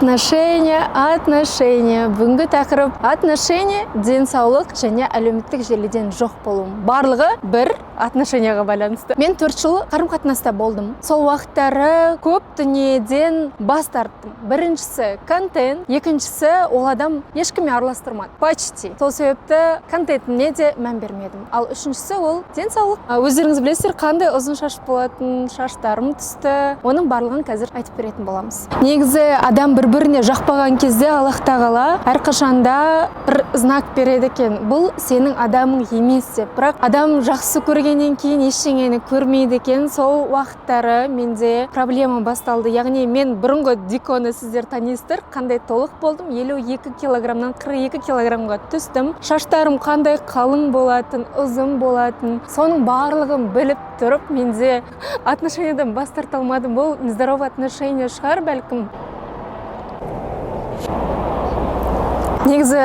Отношения, отношения. Бүгінгі тақырып: отношения, денсаулық және әлеуметтік желіден жоқ болу. Барлығы бір отношенияға байланысты. Мен 4 жыл қарым қатынаста болдым. Сол уақыттары көп дүниеден бас тарттым. Біріншісі – контент, екіншісі – ол адам ешкіммен араластырмады почти, сол себепті контентіне де мән бермедім. Ал үшіншісі – ол денсаулық. Өздеріңіз білесіздер, қандай ұзын шаш болатын, шаштарым түсті. Оның барлығын қазір айтып беретін боламыз. Негізі, адам бір біріне жақпаған кезде Аллах Тағала әрқашанда бір знак береді екен, бұл сенің адамың емес деп. Бірақ адам жақсы көргеннен кейін ештеңені көрмейді екен. Сол уақыттары менде проблема басталды. Яғни мен бұрынғы Диконы сіздер танисыздар, қандай толық болдым, 52 килограммнан 42 килограммға түстім. Шаштарым қандай қалың болатын, ұзын болатын. Соның барлығын біліп тұрып, менде отношениядан бас тарта алмадым. Бұл нездоровый отношения шығар, бәлкім. Негізі,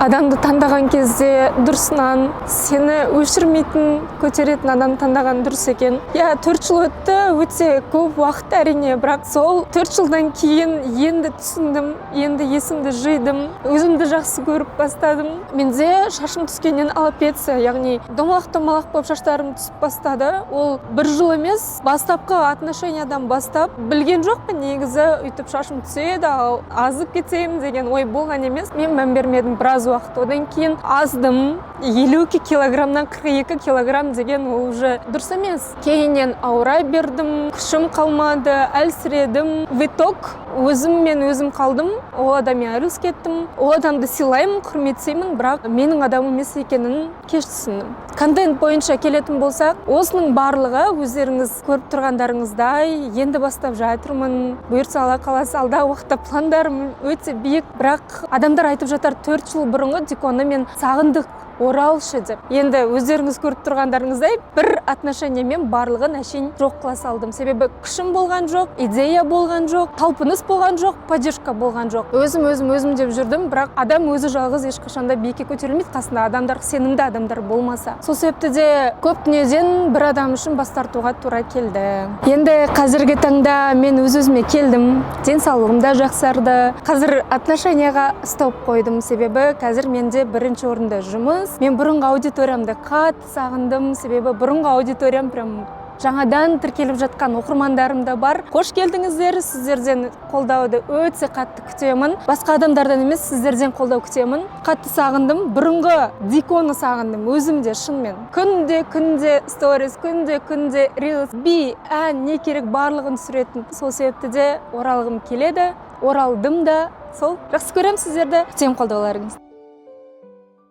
адамды таңдаған кезде дұрысынан, сені өшірмейтін, көтеретін адамды таңдаған дұрыс екен, иә. 4 жыл өтті, өте көп уақыт, әрине. Бірақ сол 4 жылдан кейін енді түсіндім, енді есімді жидым, өзімді жақсы көріп бастадым. Менде шашым түскеннен алопеция, яғни домалақ домалақ болып шаштарым түсіп бастады. Ол бір жыл емес, бастапқы отношениядан бастап. Білген жоқпын негізі, өйтіп шашым түседі, ал азып кетемін деген ой болған емес. Мен мән бермедім біраз уақыт. Одан кейін аздым. 52 килограммнан 42 килограмм деген ол уже дұрыс емес. Кейіннен ауыра бердім, күшім қалмады, әлсіредім. В итог өзіммен өзім қалдым, ол адаммен айырылысып кеттім. Ол адамды сыйлаймын, құрметтеймін, бірақ менің адамым емес екенін кеш түсіндім. Контент бойынша келетін болсақ, осының барлығы өздеріңіз көріп тұрғандарыңыздай, енді бастап жатырмын. Бұйыртса, Алла қаласа, алдағы уақытта пландарым өте биік. Бірақ адамдар айтып жатар, 4 жыл бұрынғы Диконы мен сағындық, оралшы деп. Енді өздеріңіз көріп тұрғандарыңыздай, бір отношениямен барлығын әшейін жоқ қыла салдым. Себебі күшім болған жоқ, идея болған жоқ, талпыныс болған жоқ, поддержка болған жоқ. Өзім, өзім, өзім деп жүрдім. Бірақ адам өзі жалғыз ешқашан да биікке көтерілмейді, қасында адамдар, сенімді адамдар болмаса. Сол себепті де көп дүниеден бір адам үшін бас тартуға тура келді. Енді қазіргі таңда мен өз өзіме келдім, денсаулығым да жақсарды. Қазір отношенияға стоп қойдым, себебі қазір менде бірінші орында жұмыс. Мен бұрынғы аудиториямды қатты сағындым, себебі бұрынғы аудиториям, прям жаңадан тіркеліп жатқан оқырмандарым да бар. Қош келдіңіздер! Сіздерден қолдауды өте қатты күтемін. Басқа адамдардан емес, сіздерден қолдау күтемін. Қатты сағындым, бұрынғы Диконы сағындым өзім де шынымен. Күнде, күнде сторис, күнде, күнде рилс, би, ән, не керек, барлығын түсіретін. Сол себепті де оралғым келеді, оралдым да. Сол, жақсы көремін сіздерді, күтемін қолдауларыңызды.